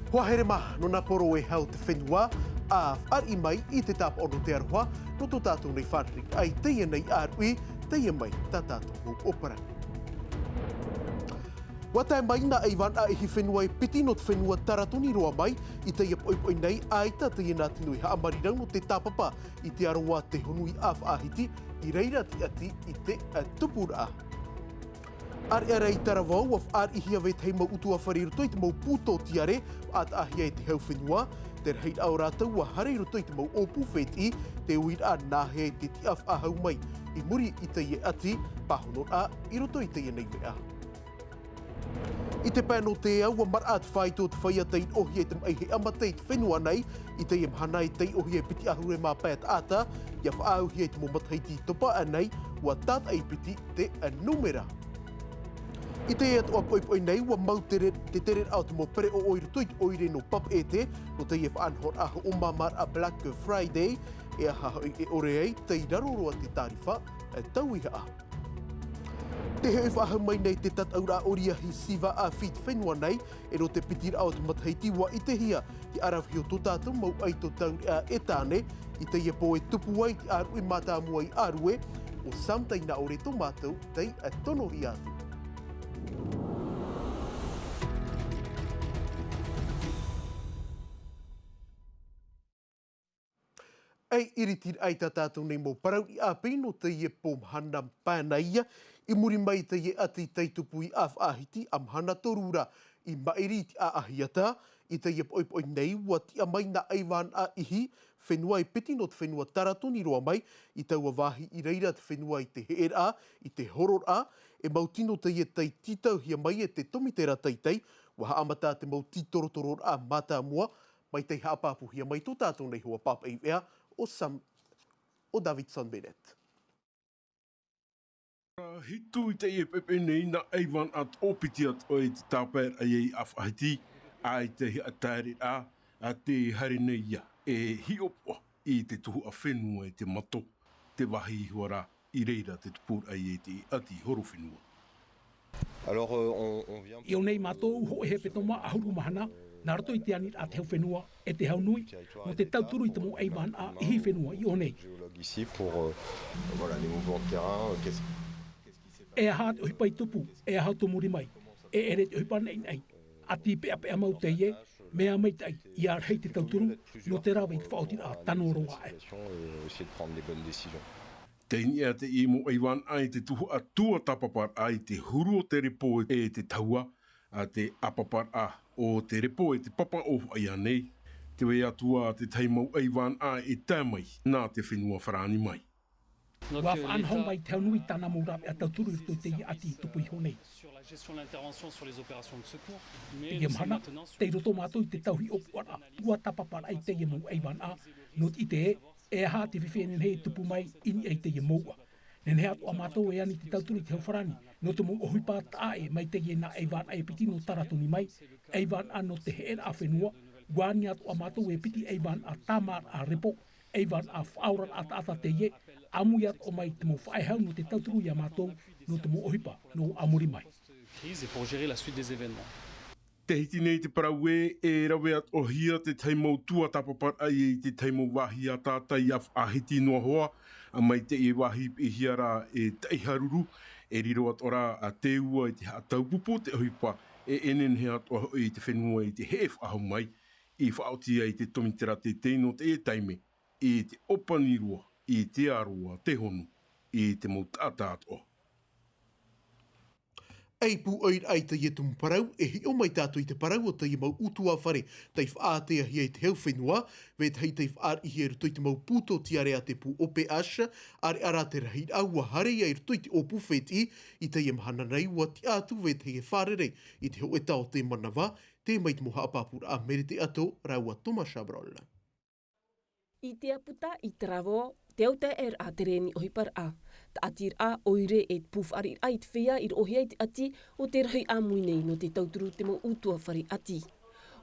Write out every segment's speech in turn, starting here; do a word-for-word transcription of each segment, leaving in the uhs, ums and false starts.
Hoa here mā, nō nā poro e hau te fenua, ʻa fāriʻi mai i te tāpaʻo nō te aroha, nō tō tātou nei fāriʻiraʻa i teie nei ʻāruʻi, teie mai tā tātou mau ʻōparau. ʻUa tae mai nā ʻaivānaʻa ʻihi fenua e piti nō te fenua taratoni roa mai, i teie poʻipoʻi nei, ʻaita teie nā tino i haʻamarirau nō te tāpapa, i te aroā te honu i ʻāfaʻahiti, i reira te ʻati i te, ā, tupuraʻa. ʻĀreʻa ra i Taravao, ʻua fāriʻihia vetahi mau ʻutuāfare i roto i te mau pūtō tiare, ʻua ʻātaʻahia e te hau fenua, te rahiraʻa o rātou ʻua haere i roto i te mau ʻōpū fētiʻi, te uiraʻa nāhea te tiʻa faʻahou mai, i muri i teie ʻati, pāhonoraʻa, i roto i teie nei veʻa. I te pae nō te ao, ʻua maraʻa te fāito o te feiā tairoʻohia i te maʻi heʻa mate i te fenua nei, i teie mahana e tairoʻohia e piti ʻahuru mā pae taʻata, ʻia faʻaauhia i te mau matahiti i topa aʻe nei, ʻua tātaʻi piti te, ā, nūmera. I teie atoʻa poʻipoʻi nei, ʻua mau te re-, te tereraʻa o te mau pereʻoʻo i roto i te ʻoire nō Papeʻete, nō teie faʻanahoraʻa hoʻomāmāraʻa Black Friday, e aha hoʻi e ʻore ai, tei raro roa te tārifa, ā, tauihaʻa. Tē hoʻi faʻahou mai nei te tataʻuraʻa ʻoriahi Siva ʻāfī i te fenua nei, e nō te piti raʻa o te matahiti ʻua ʻitehia te ʻaravihi o tō tātou mau ʻaito taureʻa e tāne, i teie pō e tupu ai te ʻāruʻi mātāmua i ʻĀrue, ʻo Sam Tainaʻore tō mātou tei tonohia atu. E iritiraʻa i tā tātou nei mau parau i ʻāpī nō teie pō mahana pae nei, i muri mai i teie ʻati tei tupu i ʻĀfaʻahiti, ʻa mahana toru ra i maʻiri i te ʻāʻahiata, i teie poʻipoʻi nei, ʻua tiʻa mai nā ʻaivānaʻa ʻihi fenua e piti nō te fenua taratoni roa mai, i taua vāhi i reira te fenua i te heʻeraʻa, i te hororaʻa, e mau tino teie tei tītauhia mai e te tomitera teitei, ʻua haʻamata te mau tītorotororaʻa mātāmua, mai tei haʻapāpūhia mai tō tātou nei hoa pāpaʻi veʻa ʻo Sam, ʻo Davidson Bennett. Hitu i teie poʻipoʻi nei nā ʻaivānaʻa toʻopiti atoʻa i te tāpaeraʻa i ʻĀfaʻahiti, ʻaita e haʻatereraʻa, ʻa tē haere nei ia, e hiʻopoʻa i te tuhaʻa fenua i te mato, te vāhi iho ā rā, i reira te tupuraʻa i te ʻati horofenua. Alors, euh, on, on vient I ʻō nei mātou hōʻē hepetoma ʻahuru mahana, nā roto i te aniraʻa te hau fenua, e te hau nui, nō te tauturu i te mau ʻaivānaʻa ʻihi fenua i ʻō nei. Géologue ici pour, euh, voilà, les mouvements de terrain, euh, qu'est-ce, qu'est-ce qui s'est passé. E aha te ʻohipa i tupu, e aha tō muri mai, e ʻere te ʻohipa naʻinaʻi, ʻati peʻapeʻa mau teie, mea maitaʻi, ʻia rahi te tauturu, nō te rave i te faʻaotiraʻa tano roa aʻe. Essayer de prendre les bonnes décisions. Tei niʻa teie mau ʻaivānaʻa i te tuhaʻa tuatāpaparaʻa i te huru o te repo e te tahua, ʻa te ʻāpaparaʻa o te repo e te papa ʻōfaʻi ānei, tē vai atu ā te tahi mau ʻaivānaʻa e tae mai nā te fenua Farāni mai. ʻUa faʻanaho mai te hau nui tāna mau rāveʻa tauturu i roto i teie ʻati i tupu iho nei. Teie mahana, tei roto mātou i te tauhi ʻōpuaraʻa, tuatāpaparaʻa i teie mau ʻaivānaʻa, nō te ʻite ē, e aha te fifi e nehenehe e tupu mai i niʻa i teie mouʻa. Nehenehe atoʻa mātou e ani te tauturu i te hau Farāni, nō te mau ʻohipa taʻa ʻē mai teie nā ʻaivānaʻa e piti nō taratoni mai, ʻaivānaʻa nō te heʻeraʻa fenua, ʻua ani atoʻa mātou e piti ʻaivānaʻa tāmāraʻa repo, ʻaivānaʻa faʻaoraraʻa taʻata teie, ʻāmui atoʻa mai te mau faʻehau nō te tauturu ia mātou, nō te mau ʻohipa, nō ʻāmui mai. Crise et pour gérer la suite des événements. Tē hiti nei te parau ē, e rave atoʻahia te tahi mau tuatāpaparaʻa i te tahi mau vāhi ʻātātai ʻāfaʻahiti noa hoʻi, ʻa mai teie vāhi piʻihia ra e taʻi haruru, e riro atoʻa ra ʻa te ua i te haʻataupupū te ʻohipa, e nehenehe atoʻa hoʻi i te fenua i te heʻe faʻahou mai, i faʻaoti ai te tomitera teitei nō teie taime, i te ʻōpani roa, i te aroā te honu, i te mau taʻata atoʻa. E pūʻoiraʻa i teie tumu parau, e hiʻo mai tātou i te parau o teie mau ʻutuāfare tei faʻaāteahia i te hau fenua, vetahi tei fāriʻihia i roto i te mau pūtō tiare a te pū O P H, ʻāreʻa rā te rahiraʻa ʻua haere ia i roto i te ʻōpū fētiʻi, i teie mahana nei ʻua tiʻa atu vetahi e fārerei i te hōʻē tao o te manava, tē mai te mau haʻapāpūraʻa Merete Ato rāua Thomas Chabrol. I te aputa i Taravao, te autaeaʻeraʻa te reni ʻohiparaʻa, tāʻatiraʻa, ʻoire e te pū fāriʻiraʻa i te feiā i roʻohia i te ʻati o te rahi ʻāmui nei nō te tauturu te mau ʻutuāfare ʻati.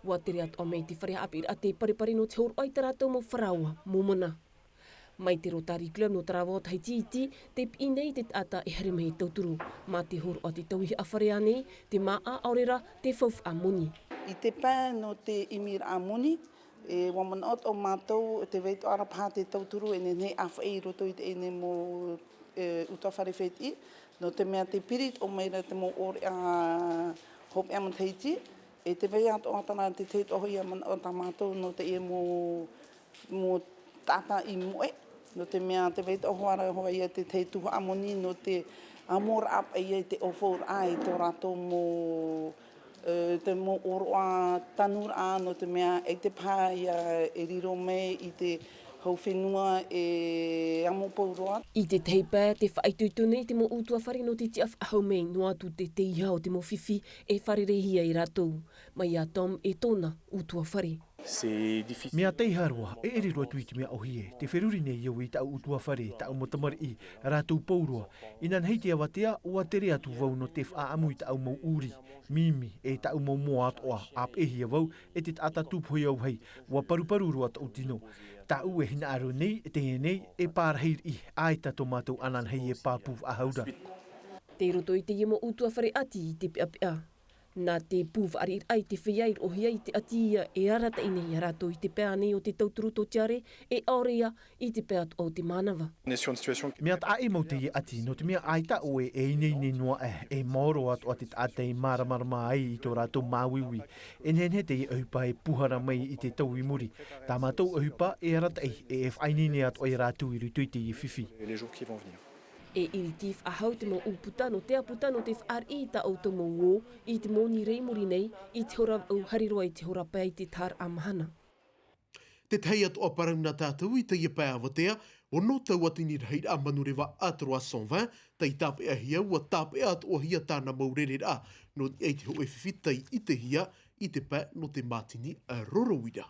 ʻUa tere atoʻa mai te fare haʻapiʻiraʻa tei parepare nō te hōroʻa i tā rātou mau faraoa mōmona. Mai te Rotary Club nō Tarawa Tahiti iti, te piʻi nei te taʻata e haere mai e tauturu. Mā te hōroʻa te tauihaʻa fare ānei, te māʻa ʻaore rā te faufaʻa moni. I te pae nō te ʻimiraʻa moni, e, ʻua manaʻo atoʻa mātou, te vai atoʻa ra paha te tauturu e nehenehe e ʻāfaʻi i roto i teie mau, e, ʻutuāfare fētiʻi, nō te mea tē piri atoʻa mai ra te mau ʻōreʻa hopeʻa matahiti, e tē vai atoʻa ra te tahi atoʻa hoʻi manaʻo tā mātou nō teie mau, mau taʻata i moʻe, nō te mea tē vai atoʻa hoʻi ra hoʻi ia te tahi tuhaʻa moni nō te ʻamoraʻa paʻi i te ʻōfauraʻa i tō rātou mau, e, te mau ʻōroʻa tanuraʻa, nō te mea ʻaita paha ia e riro mai i te hau fenua e amo pauroa. I te tahi pae, tē faʻaitoito nei te mau ʻutuāfare nō te tiʻa faʻahou mai, noa atu te teiaha o te mau fifi e fārereihia e rātou. Mai iā Tom e tōna ʻutuāfare. Mea teiaha roa, e riro atu i te mea ʻōhie, tē feruri nei au i tāʻu ʻutuāfare, tāʻu mau tamariʻi, rātou pauroa. Inanahi te avatea, ʻua tere atu vau nō te faʻaʻamu i tāʻu mau ʻūrī, mimi, e tāʻu mau moa atoʻa, ʻāpeʻehia vau e te taʻata tūpohe auahi, ʻua paruparu roa tōʻu tino. Tāʻu e hinaʻaro nei, teie nei, e pārahi riʻi, ʻaita tō mātou ananahi e pāpū faʻahou ra. Tei roto i teie mau ʻutuāfare ʻati i te peʻapeʻa. Nā te pū faʻariʻiraʻa i te feiā i roʻohia i te ʻati ia e arataʻi nei iā rātou i te pae ānei o te tauturu tōtiare, e ʻaore ia i te pae atoʻa o te mānava. Mea taʻa ʻē mau teie ʻati, nō te mea ʻaita ʻoe e ineine noa aʻe, e maoro atoʻa te taʻata e māramarama ai i tō rātou māuiui. E nehenehe teie ʻohipa e pūhara mai i te tau i muri. Tā mātou ʻohipa e arataʻi, e, e faʻaineine atoʻa ia rātou i roto i teie fifi. E iriti faʻahou te mau ʻūputa nō te ʻāputa nō te fāriʻi i tā ʻoutou mau ō i te moni rei muri nei, i te hora vaʻu haere roa i te hora pae i te taharaʻa mahana. Te tahi atoʻa parau nā tātou i teie pae avatea, ono tauatini rahiraʻa manureva A trois cent vingt, tei tāpeʻahia, ʻua tāpeʻa atoʻahia tāna mau rereraʻa, nō niʻa i te hōʻē fifi tei ʻitehia i te pae nō te mātini roro uira.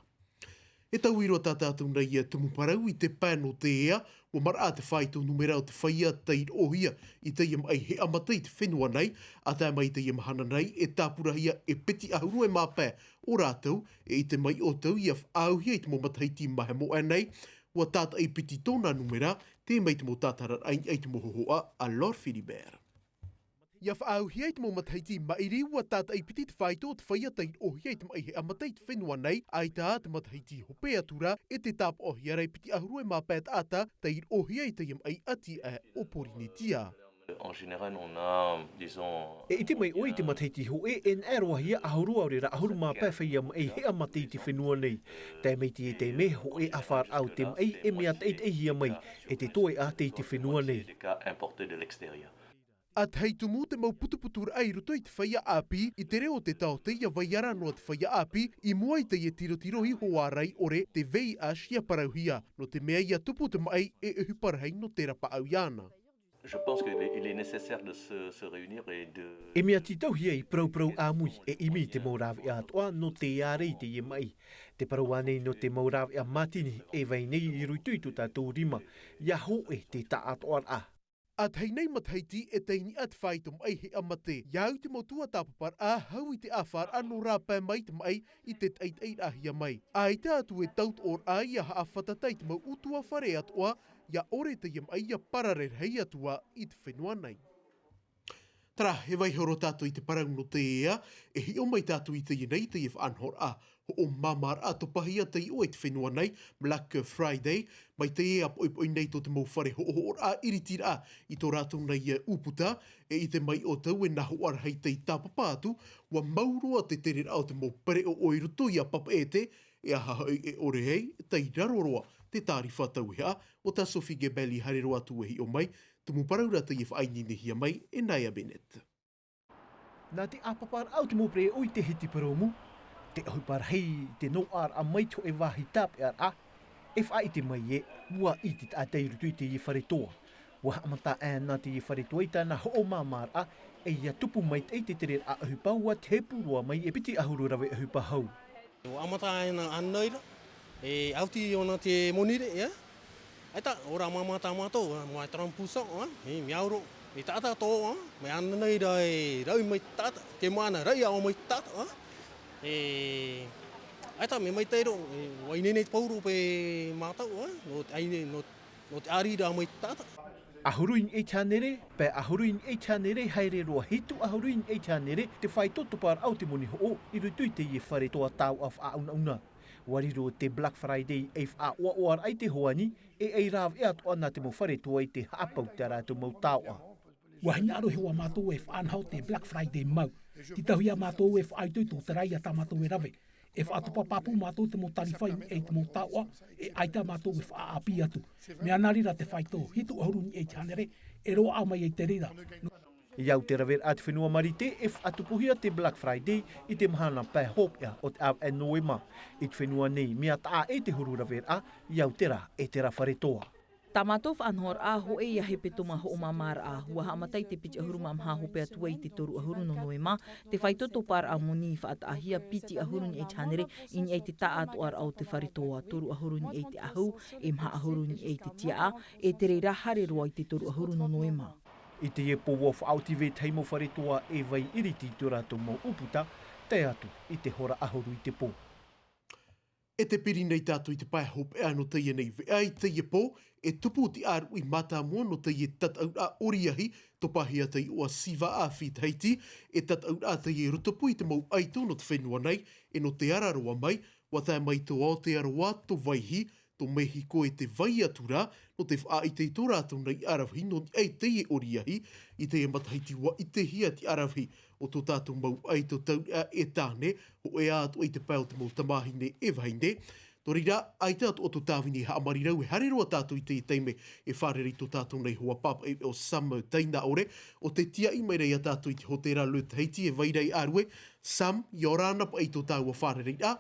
E taui roa tā tātou nei tumu parau i te pae nō te ea, ʻua maraʻa te faito numera o te feiā tei roʻohia i teie maʻi heʻamata i te fenua nei, ʻa tae mai i teie mahana nei, e tāpurahia e piti ʻahuru e mā pae o rātou, e ʻite mai ʻoutou ʻia faʻaauhia i te mau matahiti mahemo aʻe nei, ʻua tātaʻi piti tōna numera, tē mai te mau tātararaʻa i niʻa i te mau hōhoʻa a Laure Philibert. ʻIa faʻaauhia i te mau matahiti maʻiri, ʻua tātaʻi piti te faito o te feiā tei roʻohia i te maʻi heʻamata i te fenua nei, ʻaita ā te matahiti hope atu ra, e tē tāpaʻohia ra e piti ʻahuru e mā pae taʻata tei roʻohia i teie maʻi ʻati aʻe o Pōrīnetia. En général, on a, disons, e ʻite mai ʻoe i te matahiti hōʻē, e naʻe roahia ʻahuru ʻaore rā ʻahuru mā pae feiā maʻi heʻamata i te fenua nei. Tae mai i teie taime, hōʻē ʻāfaʻaraʻa o te maʻi, e mea taʻitaʻihia mai, e te toeʻa tei te fenua nei. Des cas importés de l'extérieur. ʻA tahi tumu te mau putuputuraʻa i roto i te feiā ʻāpī, i te reo o te taote ʻia vai ara noa te feiā ʻāpī, i mua i teie tirotiro iho ā ra i ʻore te V I H ʻia parauhia, nō te mea ʻia tupu te maʻi e ʻohipa rahi nō te rapaʻau iāna. Je pense qu'il est, il est nécessaire de se, se réunir et de... E mea tītauhia i parauparau ʻāmui, e ʻimi i te mau rāveʻa atoʻa nō te ārai i teie maʻi. Te parau ānei nō te mau rāveʻa mātini, e vai nei i roto i tō tātou rima, ʻia hōʻē te taʻatoʻaraʻa. ʻA tahi nei matahiti e tei niʻa te faito maʻi heʻamata, ʻia au te mau tuatāpaparaʻa, hau i te ʻāfaʻaraʻa nō rāpae mai te maʻi i te taʻitaʻiraʻahia mai. ʻAita atu e tautoʻoraʻa ʻia haʻafātata i te mau ʻutuāfare atoʻa, ʻia ʻore teie maʻi ʻia parare rahi atu ā i te fenua nei. Terā, e vaiiho roa tātou i te parau nō te ea, e hiʻo mai tātou i teie nei, teie faʻanahoraʻa hoʻomāmāraʻa topahia tei ʻō i te fenua nei, Black Friday, mai teie ʻāpoʻipoʻi nei tō te mau fare hoʻohoʻoraʻa iritiraʻa i tō rātou nei ʻūputa, e ʻite mai ʻoutou e nā hoʻa rahi tei tāpapa atu, ʻua mau roa te tereraʻa o te mau pereʻoʻo i roto ia Papeʻete, e aha hoʻi e ʻore ai, tei raro roa te tārifa tauihaʻa, ʻo tā Sophie Gebel i haere roa atu e hiʻo mai, tumu parau rā teie faʻaineinehia mai e Naya Bennett. Nā te ʻāpaparaʻa o te mau pereʻoʻo i te hiti parau mū, te ʻohipa rahi i te noaʻaraʻa mai te hōʻē vāhi tāpeʻaraʻa, e faʻaʻite mai ē, ʻua ʻī te taʻata i roto i teie fare toa. ʻUa haʻamata aʻe nā teie fare toa i tāna hoʻomāmāraʻa, e ʻia tupu maitaʻi te tereraʻa ʻohipa ʻua tepu roa mai e piti ʻahuru rave ʻohipa hau. ʻUa haʻamata aʻe nā anei ra, e ʻauti ʻōna te moni ra, ʻaita, ʻo rā māmā tā mātou, ʻā, mai trente pour cent, ʻā, e mea ʻauro, e taʻata tō, ʻā, mai anei ra, e rau mai taʻata, te mana, rau ʻaʻo mai taʻata, ʻā. E, ʻaita, mea maitaʻi roa, e, ʻua ineine te pauro pē mātou, ʻā, nō te, ʻaine, nō Nō te ʻāriʻi rā mai te taʻata. ʻAhuru i niʻa i te hānere, pae ʻahuru i niʻa i te hānere, haere roa hitu ʻahuru i niʻa i te hānere, te faito toparaʻa o te moni hoʻo, i roto i teie fare toa taoʻa faʻaunauna. ʻUa riro te Black Friday ei faʻaʻoaʻoaraʻa i te hoani, e ei rāveʻa atoʻa nā te mau fare toa i te haʻapau tā rātou mau taoʻa. ʻUa hinaʻaro e hoa mātou e faʻanaho te Black Friday mau. Tītauhia mātou e faʻaitoito te rā ia tā mātou e rave. E faʻatopa pāpū mātou te mau tarifa i niʻa i te mau taoʻa, e ʻaita mātou e faʻaʻāpī atu. Mea nā reira te faito, hitu ʻahuru i niʻa i te hānere, e roaʻa mai ai te reira. I au te raveraʻa te fenua Marite, e faʻatupuhia te Black Friday i te mahana pae hopeʻa o te ʻāvaʻe Noema. I te fenua nei, mea taʻa ʻē te huru raveraʻa, i au terā e terā fare toa. Tā mātou faʻanahoraʻa hōʻē ia hepetoma hoʻomāmāraʻa, ʻua haʻamata i te piti ʻahuru mā maha hope atu ai i te toru ʻahuru nō Noema, te faito toparaʻa moni i faʻataʻahia piti ʻahuru i niʻa i te hānere, i niʻa i te taʻatoʻaraʻa o te fare toa, toru ʻahuru i niʻa i te ʻahu, e maha ʻahuru i niʻa i te tiaʻa, e te reira haere roa i te toru ʻahuru nō Noema. I teie pō ʻua faʻaoti vetahi mau fare toa e vai iriti i tō rātou mau ʻūputa, tae atu i te hora ʻahuru i te pō. E te piri nei tātou i te pae hopeʻa nō teie nei veʻa i teie pō, e tupu te ʻāruʻi mātāmua nō teie tataʻuraʻa ʻoriahi, topahia te iʻoa Siva Afi Tahiti, e tataʻuraʻa teie rotopū i te mau ʻaito nō te fenua nei, e nō te ara roa mai, ʻua tae mai tō Aotearoa, tō Vaihi, tō Mehiko e te vai atu rā, nō te faʻaʻite i tō rātou nei ʻaravihi nō niʻa i teie ʻoriahi, i teie matahiti ʻua ʻitehia te ʻaravihi o tō tātou mau ʻaito taureʻa e tāne, hōʻē ā atu ai te pae o te mau tamāhine e vahine. Nō reira, ʻaita atoʻa tō tāvini e haʻamarirau, e haere roa tātou i teie taime e fārerei tō tātou nei hoa pāpaʻi o Sam Tainaʻore, ʻo tē tiaʻi mai ra ia tātou i te hōtēra Le Tahiti e vai ra i ʻārue. Sam, ʻia ora na paʻi tō tāua fārereiraʻa,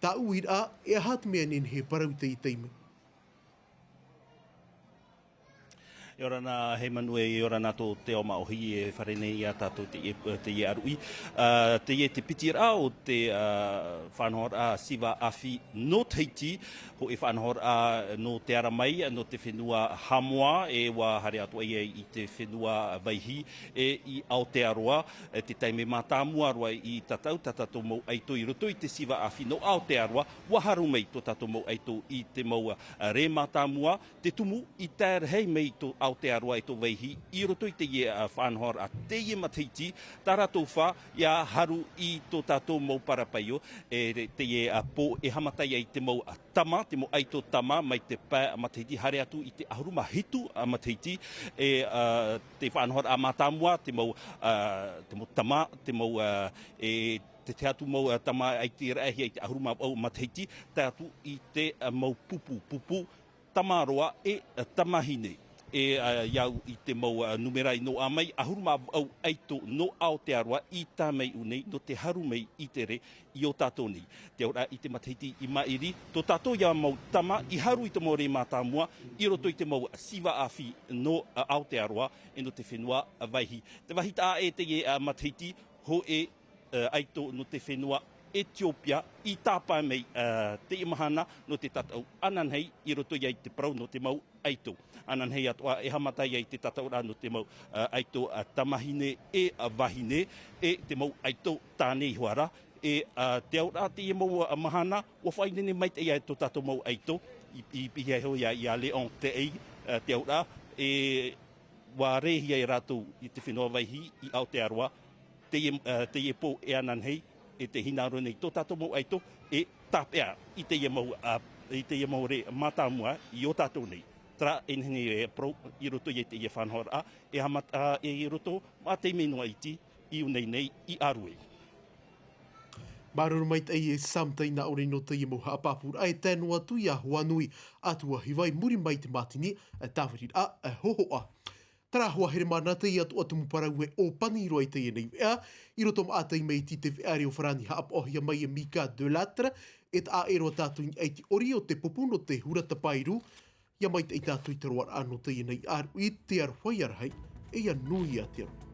tā ʻoe uiraʻa, e aha te mea e nehenehe e parau i teie taime? ʻIa ora na Heimanue, ʻia ora na tō te ao māʻohi e fārerei nei ia tātou teie, teie ʻāruʻi. Ā, teie te piti raʻa o te, ā, faʻanahoraʻa Siva Afi nō Tahiti, hōʻē faʻanahoraʻa nō te ara mai, nō te fenua Hamoa, e ʻua haere atu ai i te fenua Vaihi, e i Aotearoa, e te taime mātāmua roa i tataʻu tā tātou mau ʻaito i roto i te Siva Afi nō Aotearoa, ʻua haru mai tō tātou mau ʻaito i te mau, ā, rē mātāmua, te tumu i tae rahi mai i tō Aotearoa e tō Vaihi i roto i teie, ā, faʻanahoraʻa teie matahiti, tā rātou fā ʻia haru i tō tātou mau parapaio, e te, teie, ā, pō e haʻamata ai te mau, ā, tama, te mau ʻaito tama mai te pae matahiti haere atu i te ʻahuru mā hitu, ā, matahiti, e, ā, te faʻanahoraʻa mātāmua, te mau, ā, te mau tama, te mau, ā, e te, te atu mau, ā, tama ʻaitiraʻa i te ʻahuru mā vaʻu matahiti, tae atu i te, ā, mau pupu, pupu, tama roa e, ā, tamāhine. E, ā, i au i te mau, ā, nūmera i noaʻa mai, ʻahuru mā vaʻu ʻaito nō Aotearoa i tae mai i ʻō nei, nō te haru mai i te rē i ō tātou nei. Te auraʻa i te matahiti i maʻiri, tō tātou ia mau tama i haru i te mau rē mātāmua, i roto i te mau Siva Afi nō, ā, Aotearoa, e nō te fenua Vaihi. Te vāhi taʻa ʻē teie, ā, matahiti, hōʻē, ā, ʻaito nō te fenua Etiopia, i tāpae mai, ā, teie mahana nō te tataʻu ananahi i roto ia i te parau nō te mau ʻaito. Ananahi atoʻa e haʻamata ai te tataʻuraʻa nō te mau, ā, ʻaito, ā, tamāhine e, ā, vahine, e te mau ʻaito tāne iho ā rā. E, ā, te auraʻa teie mau, ā, mahana, ʻua faʻaineine maitaʻi ia tō tātou mau ʻaito, i, i pihaʻi iho ia, ia Leon Teʻei, ā, te auraʻa, e ʻua rēhia e rātou i te fenua Vaihi, i Aotearoa, teie, ā, teie pō e ananahi, e tē hinaʻaro nei tō tātou mau ʻaito, e tāpeʻa i teie mau, ā, i teie mau rē mātāmua i ō tātou nei. Terā e nehenehe e parau i roto i teie faʻanahoraʻa, e haʻamata, ā, i roto, mā te mea noa iti, i ʻō nei nei, i ʻĀrue. Māuruuru maitaʻi e Sam Tainaʻore nō teie mau haʻapāpūraʻa, e tae noa atu ia Hoanui Atuahiva i muri mai te mātini, e tāviriraʻa, e hōhoʻa. Terā hoʻi here mana teie atoʻa tumu parau e ʻōpani roa i teie nei veʻa, i roto maʻa taime i te veʻa reo farāni haʻapaʻohia mai e Mika Delattre, e taʻa ʻē roa tātou i niʻa i te ʻori o te pupu nō te hurata paeru, ʻia maitaʻi tātou i te roaraʻa nō teie nei ʻāruʻi, te aroha ia rahi, e ʻia nui ia te aroha.